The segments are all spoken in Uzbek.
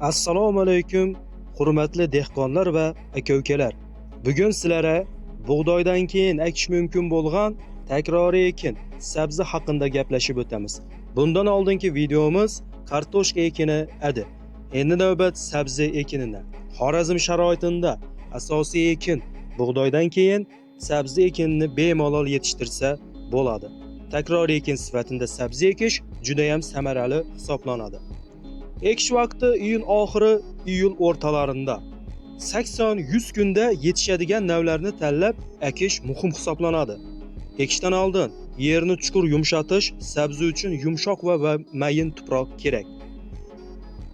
Assalomu alaykum, hurmatli dehqonlar va aka-ukalar. Bugun sizlarga bug'doydan keyin ekish mumkin bo'lgan takroriy ekin sabzi haqida gaplashib o'tamiz. Bundan oldingi videomiz kartoshka ekini edi. Endi navbat sabzi ekinina. Xorazm sharoitida asosiy ekin bug'doydan keyin sabzi ekinini bemalol yetishtirsa bo'ladi. Takroriy ekin sifatida sabzi ekish juda ham samarali hisoblanadi. Ekish vaqti iyun oxiri, iyul o'rtalarida. 80-100 kunda yetishadigan navlarni tanlab ekish muhim hisoblanadi. Ekishdan oldin yerni chuqur yumshatish, sabzi uchun yumshoq va mayin tuproq kerak.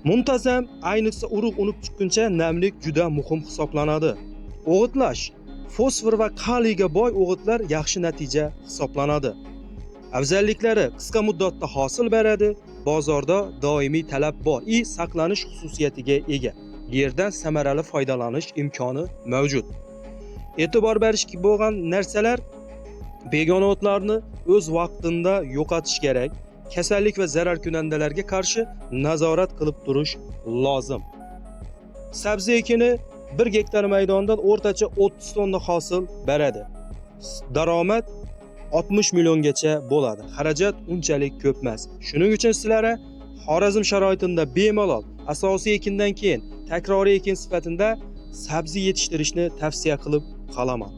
Muntazam, ayniqsa urug' unib chiqquncha namlik juda muhim hisoblanadi. O'g'itlash, fosfor va kaliyga boy o'g'itlar yaxshi natija hisoblanadi. Afzalliklari: qisqa muddatda hosil beradi, bozorda doimiy talab bor i saqlanish xususiyatiga ega. Yerdan samarali foydalanish imkoni mavjud. E'tibor berish bo'lgan narsalar: begona o'tlarni o'z vaqtida yo'qotish kerak, kasallik va zararkunandalarga qarshi nazorat qilib turish lozim. Sabzi ekini 1 gektar maydondan o'rtacha 30 tonna hosil beradi. Daromad 60 milliongacha bo'ladi. Xarajat unchalik ko'p emas. Shuning uchun sizlarga Xorazm sharoitida bemalol asosiy ekindan keyin takroriy ekin sifatida sabzi yetishtirishni tavsiya qilib qolaman.